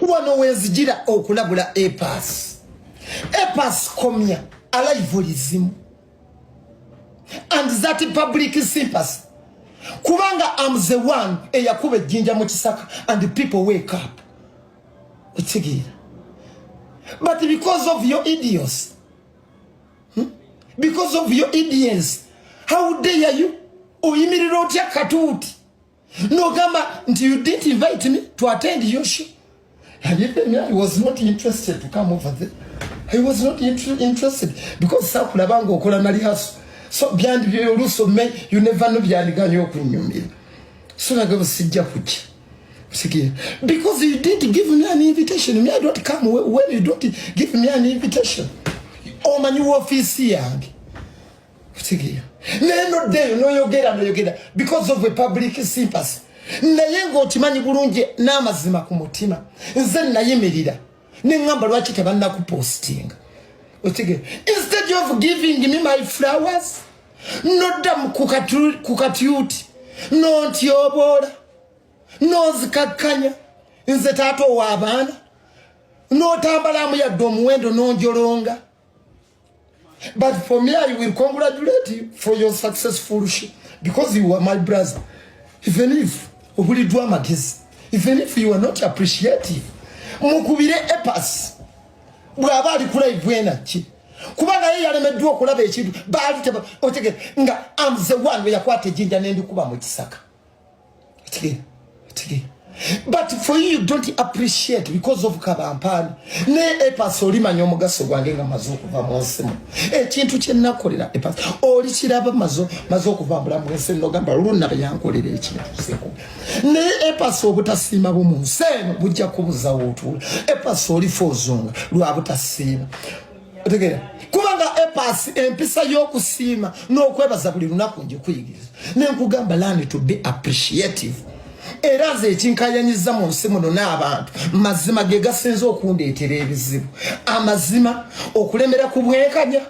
Wano wenzijira okulabula Apass. Apass komya alivolism and that public sympathy, kubanga am the one eyakuba ejjinja mu kisaka and people wake up. Okitegeera? But because of your idiots, Because of your idiots, how dare you? Oyimirira otya katuuti nogamba nti you didn't invite me to attend your show? And even me, I was not interested to come over there. I was not interested because sakulaba nga okola nali haso. So byandi oluusi me you never know byandiganya okunyumira. So nagabo sijja kujja. Sikia. Because you didn't give me an invitation. Me, I don't come when you don't give me an invitation. Omanyi woofiisi yange. Sikia. Naye noddeeyo noyogera noyogera because of a public sympathy. Naye ng'okimanyi bulungi n'amazima ku mutima. Nze nayimirira. Ne ŋŋamba lwaki tebannakupostinga. Okitegera. Instead of giving me my flowers, nodda ku katyuti n'ontyoboola. N'onzikakkanya nze taata ow'abaana n'otambalamu yadde omuwendo n'onjolonga. But for me, I will congratulate you for your successful show because you are my brother. Even if obuliddwa amagezi, even if you are not appreciative, mukubire Apass bw'aba ali ku live enaki, kubanga ye yalemeddwa okulaba ekintu baali teba. Otegere nga am the one we yakwata ejjinja n'endikuba mu kisaka. Otegere, otegere. But for you, you don't appreciate because of kabampani. Ne Apass olimanya omugaso gwange nga maze okuva mu nsi muno. Ekintu kye nakolera Apass olikiraba maze okuva mu bulamu bw'ensi nogamba luna yankolera ekintu seko. Naye Apass obutasiima bwo mu nsi eno bujja kubuzawo otuula. Apass olifa ozunga lwa butasiima. Otegeera? Kubanga Apass empisa y'okusiima n'okwebaza buli lunaku ngikuyigiriza. Ne nkugamba learn to be appreciative. Era nze ekinkayanyiza mu nsi muno n'abantu mazima ge gasinze okundeetera ebizibu. Amazima, okulemera ku bwenkanya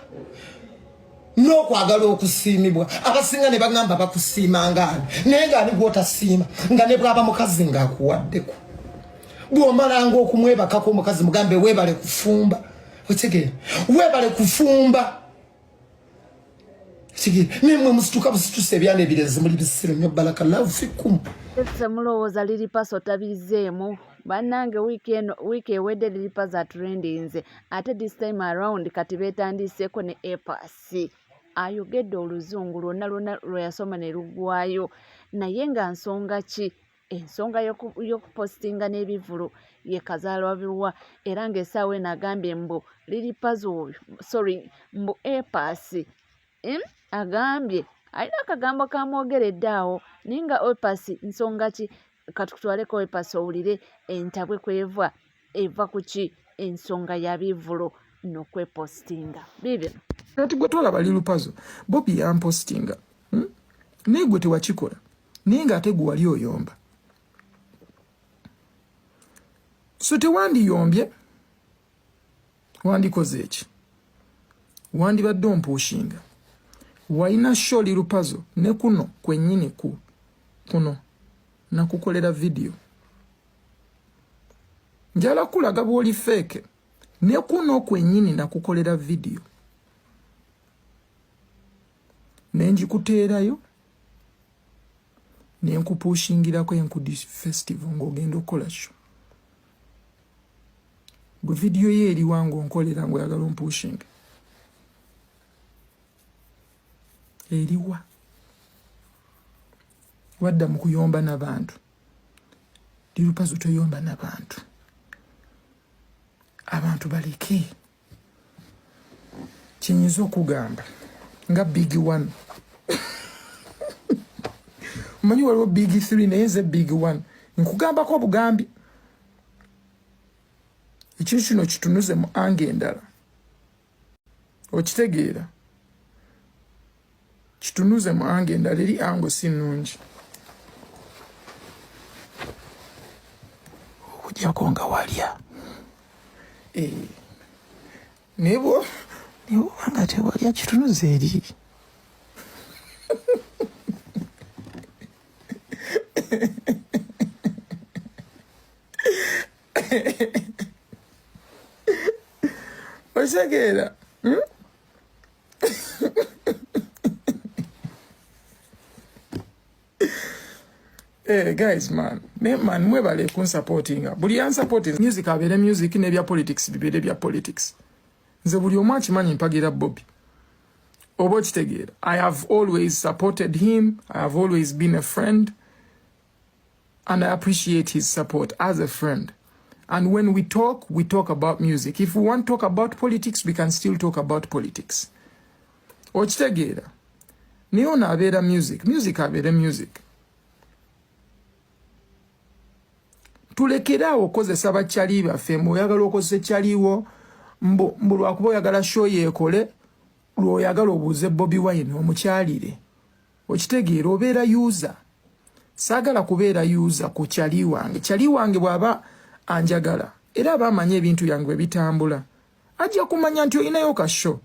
n'okwagala okusiimibwa. Abasinga ne bagamba bakusiima ngaani, naye ng'ani gw'otasiima nga ne bw'aba mukazi ng'akuwaddeko. Bw'omalanga okumwebakako omukazi mugambe weebale kufumba. Otegeera? Weebale kufumba. Otegeera? Naye mmwe musituka busitusa ebyana ebirezi muli bisiru nnyo. Barakallahu fikum. Ese mulowooza Lil Pazo tabizeemu? Bannange, wiiki eno, wiiki ewedde Lil Pazo atrendinze, ate this time around kati beetandiseeko ne Apass. Ayogedde oluzungu lwonna lwonna lwe yasoma ne luggwayo, naye nga nsonga ki? Ensonga y'okupositinga n'ebivvulu ye kazaalwa biwa, era ng'essaawa eno agambye mbu Lil Pazo oyo, sorry, mbu Apass, Agambye alina akagambo kamwogeredde awo, naye nga Apass nsonga ki? Katukutwaleko Apass owulire entabwe kweva, eva ku ki? Ensonga ya bivvulu n'okwepositinga. Biibyo. Kati gwe twalaba Lil Pazo, Bobi yampositinga, Naye gwe tewakikola, naye ng'ate gwe wali oyomba. So tewandiyombye, wandikoze eki? Wandibadde ompushinga. Walina show Lil Pazo ne kuno kwennyini ku kuno nakukolera video. Njala kulaga bw'oli fake. Ne kuno kwennyini nakukolera video. Ne ngikuteerayo ne nkupushingirako Enkudi Festival ng'ogenda okukola show. Gwe video ye eriwa ng'onkolera ng'oyagala ompushinge? Eriwa? Wadda mu kuyomba n'abantu. Lil Pazo toyomba n'abantu. Abantu baleke. Kyenyinza okugamba nga big one. Omanyi waliwo big three naye nze big one. Nkugambako obugambi. Ekintu kino kitunuze mu ange endala. Okitegeera? Kitunuze mu ange endala, eri ango si nnungi. Okujjako nga walya. Naye bw'oba nga tewalya kitunuze eri. Okitegeera? Hmm? Hey, eh, guys man ne man mwebale kunsupportinga buli yansupporting music abeere music n'ebya politics bibeere bya politics nze buli omu akimanyi mpagira Bobby oba okitegeera. I have always supported him, I have always been a friend and I appreciate his support as a friend. And when we talk, we talk about music. If we want to talk about politics, we can still talk about politics. Okitegeera? Naye ono abeera music, music abeere music. Tulekere awo okozesa bakyali baffe mbu oyagala okozesa ekyaliwo mbu mbu lwakuba oyagala show yeekole lw'oyagala obuuze Bobi Wine omukyalire. Okitegeera obeera user. Saagala kubeera user ku kyali wange. Kyali wange bw'aba anjagala era aba amanyi ebintu byange bwe bitambula ajja kumanya nti olinayo ka show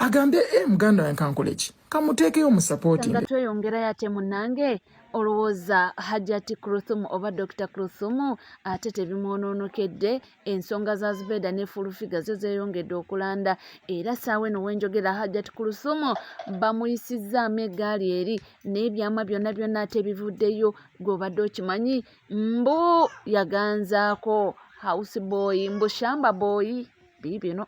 agambe e muganda wange kankole ki kamuteekeyo mu supporting. Nga tweyongerayo ate munnange olowooza Hajati Kluthum oba Dokita Kluthum ate tebimwonoonokedde? Ensonga za Zubeda ne Full Figure zo zeeyongedde okulanda era ssaawa eno wenjogera Hajat Kulusumu bamuyisizzaamu eggaali eri n'ebyama byonna byonna ate bivuddeyo. Gwe obadde okimanyi mbu yaganzaako house boy mbu shamba boy biibino.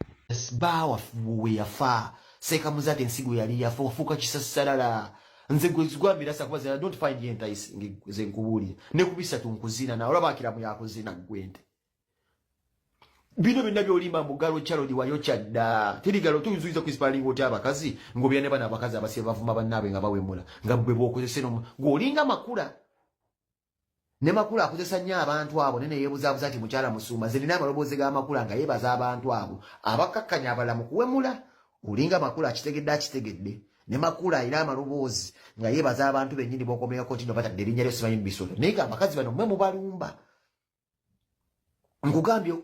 Bba we yafa Seeka Muzaata ensigo yali yafa wafuuka kisassalala nze gwe gwambira kuba zira don't find you enticing nze nkubuulira ne ku bisatu nkuzina nawe olaba akiramu yakuzina ggwe nte bino byonna byolimba mbu galo kyalodi wayokya dda teri galo tuyinza kuisipalinga otya abakazi ngobya ne bano abakazi abasibe bavuma bannaabwe nga bawemula nga gwe bwokozesa eno gweolinga makula ne makula akozesa nnyo abantu abo naye neyeebuzaabuza nti mukyala musumba nze nina amaloboozi ga makula nga yeebaza abantu abo abakkakkanya abalala mu kuwemula olinga makula akitegedde akitegedde ne makula alina amaloboozi nga yeebaza abantu bennyini bokomeyako nti no batadde erinnya lyo simanyi mu bisolo naye nga abakazi bano mwe mubalumba nkugambye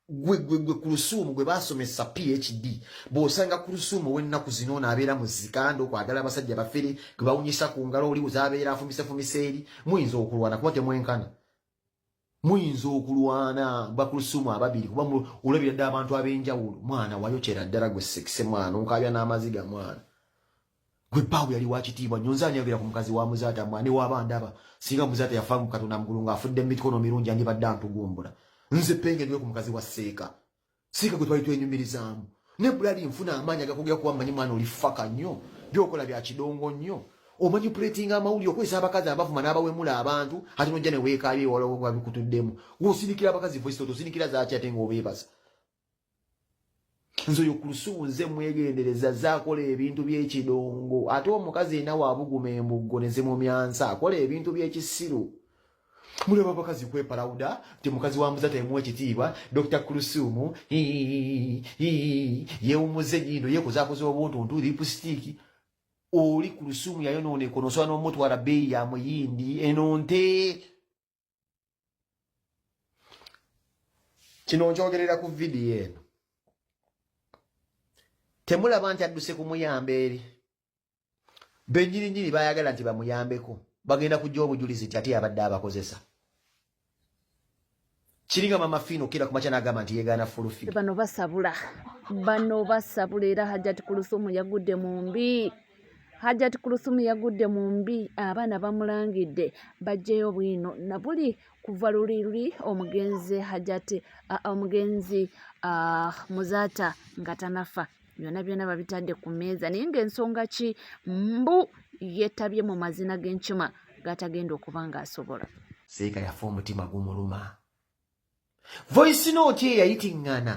gwe gwe gwe kulusuumu gwe basomesa PhD bw'osanga kulusuumu ow'ennaku zino ono abeera mu zikanda okwagala abasajja bafere gwe bawunyisa ku ngalo oli z'abeera afumisefumise eri muyinza okulwana kuba temwenkana muyinza okulwana bakulusuumu ababiri kuba olabira ddala abantu ab'enjawulo mwana wayokyera ddala gwe sekise mwana onkaabya n'amaziga mwana Gwe bbaawo yali wa kitiibwa nnyo. Nze ani ayogera ku mukazi wa Muzaata mwa ne waaba ndaba. Singa Muzaata yafa mu Katonda mugulu ng'afudde mu mikono mirungi andibadde antugumbula. Nze Penge ndiwe ku mukazi wa Seeka. Seeka gwe twali twenyumirizaamu. Ne Bulali nfuna amaanyi agakugera kuba mmanyi mwana oli faka nnyo. By'okola bya kidongo nnyo. Omanipulatinga amawulire okozesa abakazi abavuma n'abawemula abantu ate n'ojja ne weekaabya ewala nga bikutuddemu. W'osindikira abakazi voice note osindikira zaaki ate ng'obeebaza. Nze oyo kulusubu nze mwegendereza zakola ebintu byekidongo ate omukazi ena wabuguma embuggo nezimumyansa akola ebintu byekisiru mulaba abakazi kwepalawuda nti mukazi wa muzata emuwa ekitiibwa Dr. Kulusumu yewumuze enyindo yekozakoza obuntuntu lipusitiiki oli Kulusumu yayonooneka onosobola n'omutwala bbeeyi ya muyindi eno nte Kino nkyogerera ku vidiyo eno. Temulaba nti adduse kumuyamba eri bennyininyini bayagala nti bamuyambeko bagenda kujja obujulizi nti ate yabadde abakozesa kiringa mama Fiina okira kumakya n'agamba nti yegaana fulufi. Bano basabula bano basabula era Hajat Kulusumu yagudde mu mbi. Hajat Kulusumu yagudde mu mbi abaana bamulangidde baggyeyo bwino na buli kuva luli luli omugenzi Hajat omugenzi Muzaata nga tanafa byonna byonna babitadde ku mmeeza naye ng'ensonga ki mbu yetabye mu mazina g'enkima g'atagenda okuba ng'asobola. Seeka yafa omutima gumuluma. Voice note ye yayitiŋŋana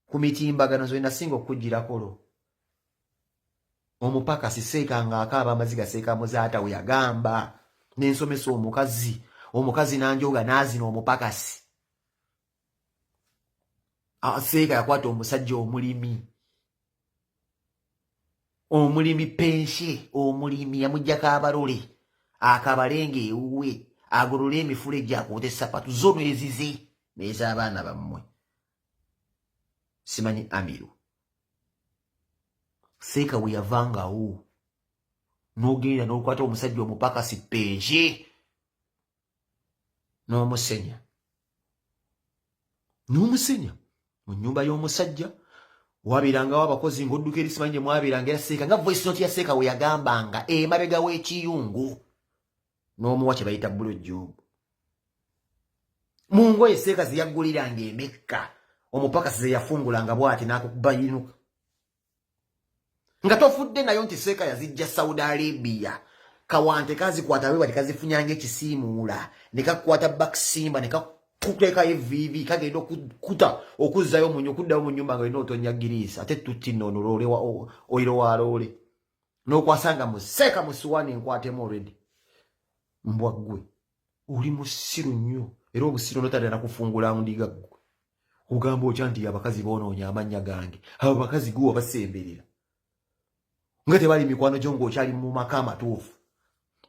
ku mitimbagano ze nasinga okukugirako lwo omupakasi seeka ng'akaaba amaziga seeka muzaata we yagamba nensomesa omukazi omukazi nanjoga n'azina omupakasi seeka yakwata omusajja omulimi omulimi penshe omulimi yamujjako abalole akabalenge ewuwe agolole emifulejje akuute sapatu zo n'ezize n'ez'abaana bammwe simanyi amiru seeka we yavangawo n'ogenda n'okwata omusajja omupakasi penshe n'omusenya. N'omusenya mu nnyumba y'omusajja wabeerangawo abakozi ng'odduka eri simanyi gye mwabeeranga era seeka nga voice note ya seeka we yagambanga emabega w'ekiyungu n'omuwa kye bayita bulojjoobu mu ngoye seeka ze yagguliranga emekka omupakasi ze yafungulanga bw'ati n'akukuba yinuka nga tofudde nayo nti seeka yazijja Saudi Arabia kawante kazikwata bwe bati kazifunyanga ekisiimuula ne kakwata bakisimba ne kakuteekayo evviivi kagenda okukuta okuzzayo munyo okuddayo mu nyumba nga olina otonya giriisa ate tutti nno ono loole oyiro wa loole n'okwasanga mu seeka mu suwaani enkwatemu already mbwa ggwe oli musiru nnyo era obusiru notadda nakufungula ndiga ggwe ogamba otya nti abakazi boonoonya amannya gange abo bakazi gwe wabasemberera nga tebali mikwano gyo ng'okyali mu maka amatuufu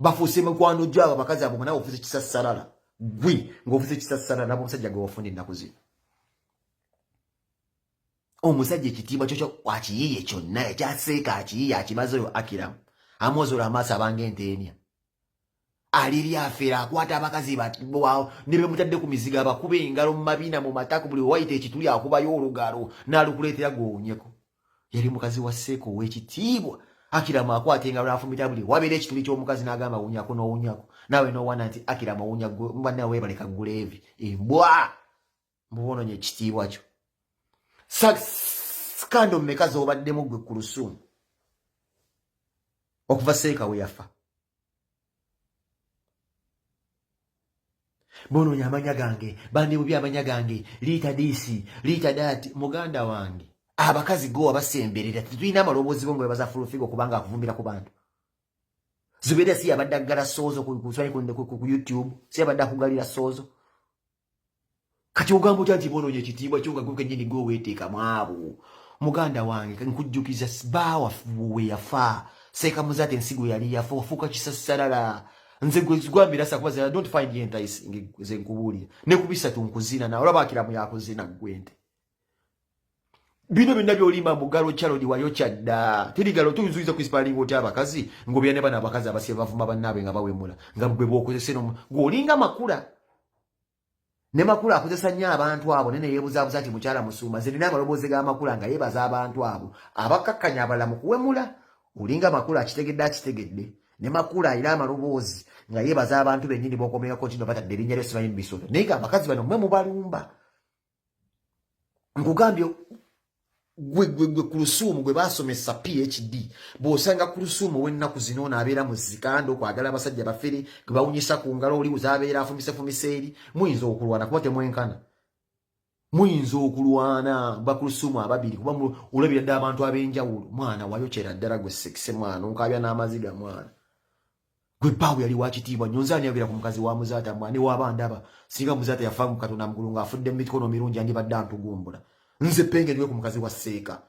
bafuuse mikwano gyo abo abakazi abo nga nawe ofuuse kisassalala gwe ng'ofuuse kisassalala nabo omusajja gwe wafuna ennaku zino omusajja ekitiibwa kyo akiyiye kyonna ekyaseeka akiyiye akimaze oyo akiramu amwozola amaaso abanga enteenya aliri afera akwata abakazi ne bemutadde ku mizigo abakuba engalo mu mabina mu matako buli wewayita ekituli akubayo olugalo n'alukuleetera gwowunyeko yali mukazi wa seeka ow'ekitiibwa akiramu akwata engalo n'afumita buli wabeera ekituli ky'omukazi n'agamba wunyako n'owunyako naawe n'owana nti akiramu owunya banna weebaleka guleevi embwa mbubononya ekitiibwa kyo sikando mmeka z'obaddemu gwe ku lusuumu okuva seeka we yafa bononya amanya gange bandibubi amanya gange liita diisi liita daati muganda wange abakazi go wabasemberera tetulina amaloboozi go nga webaza fulufigo kubanga akuvumbira ku bantu zubeera si yabadde aggala soozo ku youtube si yabadde akugalira soozo kati ogamba otya nti bononya ekitiibwa kyo nga gwe kenyini gwe weeteeka mu abo muganda wange nkujjukiza baawa we yafa seeka muzaate ensigo yali yafa wafuuka kisassalala nze gwambira sakuba zira don't find you enticing nze nkubuulira ne ku bisatu nkuzina nawe olaba akiramu yakuzina ggwe nte bino byonna byolimba mbu galo kyalodi wayokya dda teri galo tuyinza kuisipalinga otya abakazi ngobya ne bano abakazi abasibe bavuma bannaabwe nga bawemula nga gwe bwokozesa eno gwe olinga makula ne makula akozesa nnyo abantu abo naye neyeebuzaabuza nti mukyala musumba nze nina amaloboozi ga makula nga yeebaza abantu abo abakkakkanya abalala mu kuwemula olinga makula akitegedde akitegedde ne makula alina amaloboozi nga yeebaza abantu bennyini bokomeyako nti no batadde erinnya lyo simanyi mu bisolo naye nga abakazi bano mwe mubalumba nkugambye gwe gwe gwe kulusuumu gwe basomesa phd bw'osanga kulusuumu ow'ennaku zino ono abeera mu zikanda okwagala abasajja bafere gwe bawunyisa ku ngalo oli z'abeera afumisefumise eri muyinza okulwana kuba temwenkana muyinza okulwana bakulusuumu ababiri kuba olabira dde abantu ab'enjawulo mwana wayokyera ddala gwe sekise mwana onkaabya n'amaziga mwana gwe bbaawe yali wakitiibwa nnyo nze ani ayogera ku mukazi wa muzaata mwa ne waaba ndaba singa muzaata yafa mu katonda mugulu ng'afudde mu mikono mirungi andibadde antugumbula nze penge ndiwe ku mukazi wa seeka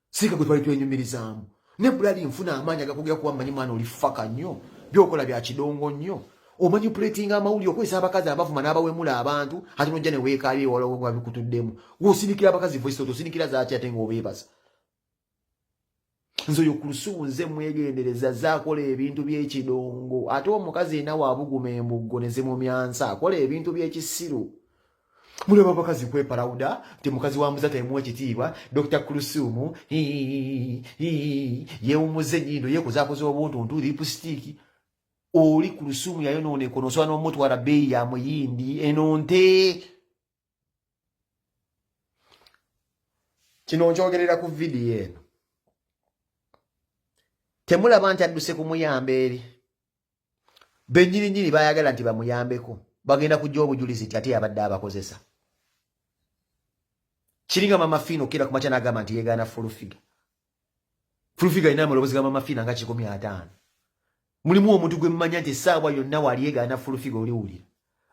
seeka gwe twali twenyumirizaamu ne bulali nfuna amaanyi agakugera kuba mmanyi mwana oli faka nnyo byokola bya kidongo nnyo omanyi puletinga amawulire okozesa abakazi abavuma n'abawemula abantu ate nojja ne weekaabya ewala nga bikutuddemu wosindikira abakazi voice note osindikira zaaki ate ng'obeebaza nze oyo kulusubu nze mwegendereza zakola ebintu byekidongo ate omukazi yena wabuguma embuggo nezimumyansa akola ebintu byekisiru mulaba abakazi kwepalawuda nti mukazi wa muzata emuwa ekitiibwa dr kulusumu yewumuze enyindo yekuzakoza obuntu ntu lipusitiiki oli kulusumu yayonooneka onosobola n'omutwala beeyi ya muyindi eno nte kino nkyogerera ku vidiyo eno temulaba nti adduse kumuyamba eri bennyininyini bayagala nti bamuyambeko bagenda kujja obujulizi nti ate yabadde abakozesa kiringa mama fiina okukira kumakya n'agamba nti yegaana fulufiga fulufiga alina amaloboozi ga mama fiina nga 150 mulimu omuntu gwe mmanya nti essaawa yonna walyegaana fulufiga oliwulira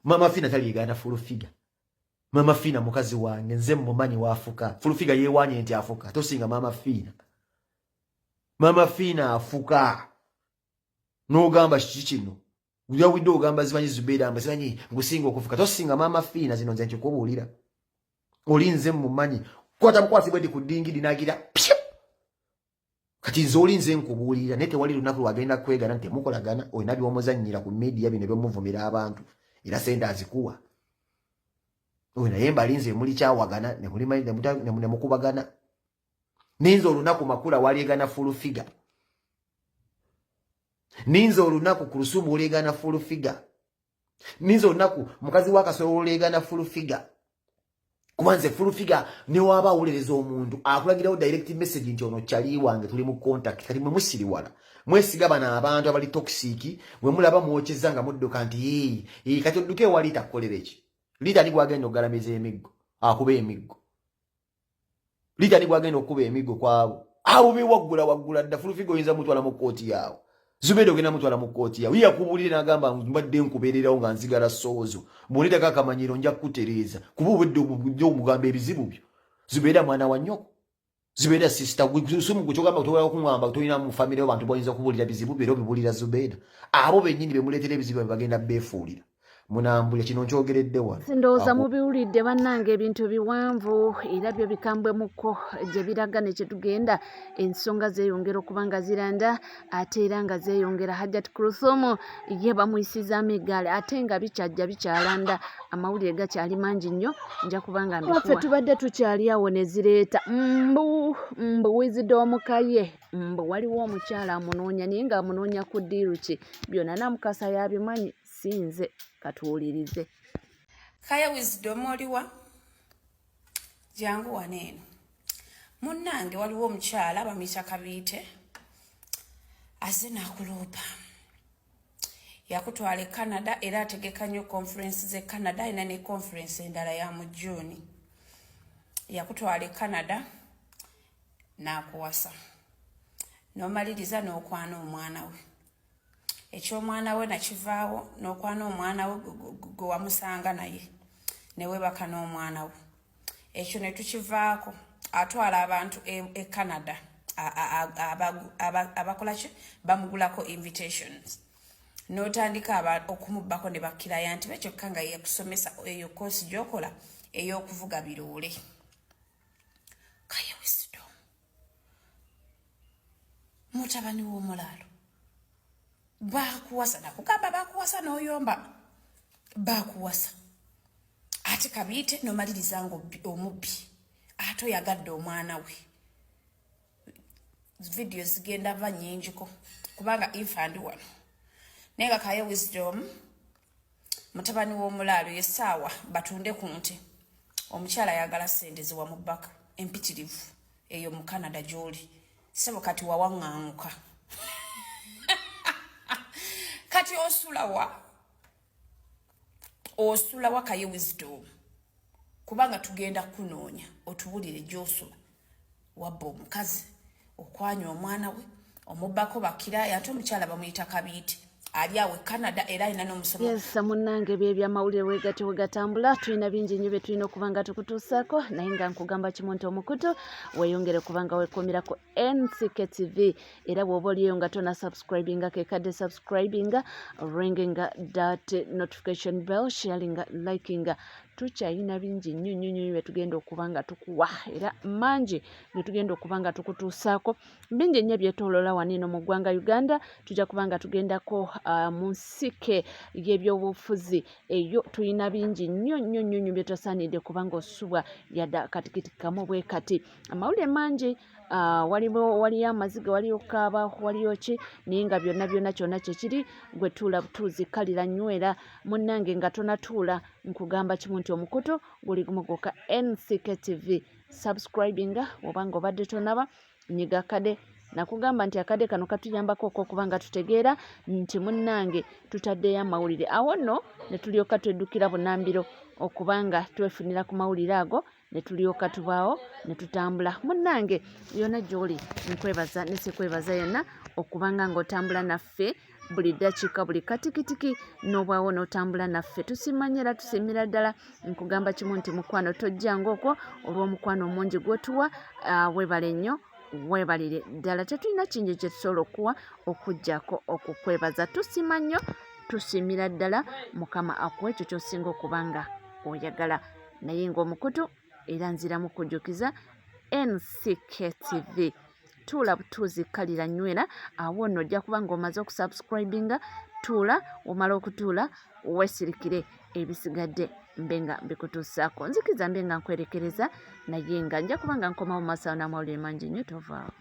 mama fiina talyegaana fulufiga Mama Fina mukazi wange nze mumanyi wafuka. Fulufiga yewanye nti afuka. Tosinga Mama Fina. Mama Fina afuka. N'ogamba kiki kino? Uyawidde ogamba zimanyi Zubeida amba zimanyi ngusinga okufuka. Tosinga Mama Fina zino nze nkikubuulira. Oli nze mumanyi. Kwata bukwasi bwe ndi ku dingidi nagira. Pyu! Kati nze oli nze nkubuulira naye tewali lunaku lwagenda kwegana nti temukolagana olina by'omuzannyira ku media bino by'omuvumira abantu era sente azikuwa. Oyo naye mbalinze muli kyawagana ne mukubagana. Ninze olunaku Makula waliegana full figure. Ninze olunaku Kulusumu waliegana full figure. Ninze olunaku mukazi wa Kasolo waliegana full figure. Kuba nze full figure ne waba awolereza omuntu akulagirawo direct message nti ono kyali wange tuli mu contact. Kati mwe musiriwala, mwesiga bano abantu abali toxic, bwe mulaba mwokyeza nga mudduka nti yee. Kati odduke ewa Liita kukolera eki? Liita ni gwagenda okugalamiza emiggo, akuba emiggo. Liita ni gwagenda okukuba emiggo kwabo abo bewaggula waggula dda. Full figure oyinza mutwala mu kkooti yaawo, Zubeda ogenda mutwala mu kkooti yawe. Yakubuulire n'agamba mbadde nkubeererawo nga nzigala soozo, bw'onetako akamanyiro nja kukutereeza, kuba obwedde omugamba ebizibu byo. Zubeera mwana wa nnyoko, Zubeera sister sumu kyogamba tobola okuŋŋamba tolina mu famire bantu boyinza okubuulira bizibu byo, era obibuulira Zubeera. Abo bennyini bemuleetera ebizibu bagenda beefuulira. Munambulya kino nkyogeredde wano. Ndowooza mubiwulidde bannange, ebintu biwanvu era byo bikambwemuko gye biraga ne kyetugenda. Ensonga zeeyongera okuba nga ziranda ate era nga zeeyongera. Hajat Kulthum ye bamuyisizaamu eggaali ate nga bikyajja bikyalanda, amawulire gakyali mangi nnyo, nja kuba nga mbikuwa. Tubadde tukyali awo ne zireeta mbu mbu Wisdom Kaye, mbu waliwo omukyala amunoonya, naye ng'amunoonya ku deal ki? Byonna Namukasa yabimanyi, si nze. Katuwulirize. Kaya Wisdom, oliwa? Jangu wano eno munnange. Waliwo omukyala bamuyita Kabiite, azze n'akuloopa. Yakutwala e Canada era ategeka nnyo conference z'e Canada, alina ne conference endala ya mu June. Yakutwala e Canada n'akuwasa, n'omaliriza n'okwana omwana we. Ekyomwana we nakivaawo, n'okwana omwana we gwe wamusanga naye newebaka n'omwana we, ekyo ne tukivaako. Atwala abantu e Canada, abakola ki, bamugulako invitations, n'otandika okumubbako ne bakkiraya nti bekyokka nga yekusomesa eyo koosi gy'okola ey'okuvuga biroole. Kaye Wisdom, mutabani w'omulaalo, bakuwasa, nakugamba bakuwasa n'oyomba, bakuwasa ate Kabiite nomaliriza nga omubbi, ate oyagadde omwana we. Vidiyo zigenda va nyingiko kubanga infandi wano, naye nga Kaye Wisdom mutabani w'omulaalo, yesaawa batunde ku nte. Omukyala ayagala sente ziwamubbaka empitirivu eyo mu Canada gy'oli, sebo. Kati wawaŋŋanguka, kati osulawa? Osulawa, Kaye Wisdom? Kubanga tugenda kunoonya otubulire gy'osula. Wabba omukazi, okwanya omwana we, omubbako bakiraaya, ate omukyala bamuyita Kabiiti, ali awo e Canada era alina n'omusomo. Yes, munnange, byebyamawulire wegatyo wegatambula. Tulina bingi nnyo bye tulina okuba nga tukutuusaako, naye nga nkugamba kimu nti omukutu weeyongere kuba nga weekuumirako NCK TV, era bw'oba oliyo nga tona subscribinga, kekadde subscribinga, ringinga that notification bell, sharinga, likinga. Tukyalina bingi nnyo nnyo nnyo bye tugenda okuba nga tukuwa, era mangi bye tugenda okuba nga tukutuusaako, bingi nnyo ebyetooloola wano eno mu ggwanga Uganda. Tujja kuba nga tugendako mu nsike y'ebyobufuzi eyo, tulina bingi nnyo nnyo nnyo nnyo byetosaanidde kubanga osubwa yadde akatikiti kamu bwe kati. Amawulire mangi, waliwo, waliyo amaziga, waliyo kaaba, waliyo ki, naye nga byonna byonna kyonna kyekiri, gwe tuula butuuzi, kalira, nywera munnange. Nga tonatuula, nkugamba kimu nti omukutu guli gumu gwokka, NCK TV. Subscribinga obanga obadde tonaba, nyiga akade. Nakugamba nti akade kano katuyambako okwokuba nga tutegeera nti munnange tutaddeyo amawulire. Awo nno ne tulyoka tweddukira bunambiro okubanga twefunira ku mawulire ago, ne tulyoka tubaawo ne tutambula. Munnange, yonna gy'oli nkwebaza ne sikwebaza yenna okubanga ng'otambula naffe buli ddakiika, buli katikitiki, n'obwawo n'otambula naffe. Tusimanyi era tusiimira ddala. Nkugamba kimu nti mukwano tojjanga okwo olw'omukwano omungi gw'otuwa. Weebale nnyo, weebalire ddala. Tetulina kingi kye tusobola okuwa okuggyako okukwebaza. Tusiima nnyo, tusiimira ddala. Mukama akuwa ekyo ky'osinga okuba nga oyagala. Naye ng'omukutu era nziramu kujjukiza, NCKTV. Tuula butuuzi, kalira, nywera. Awo nno ojja kuba ng'omaze okusubscribinga. Tuula, omala okutuula weesirikire ebisigadde. mbe nga mbikutuusaako. Nzikiriza mbe nga nkwerekereza naye nga nja kuba nga nkomawo mu maaso awo n'amawulire mangi nnyo tovaawo.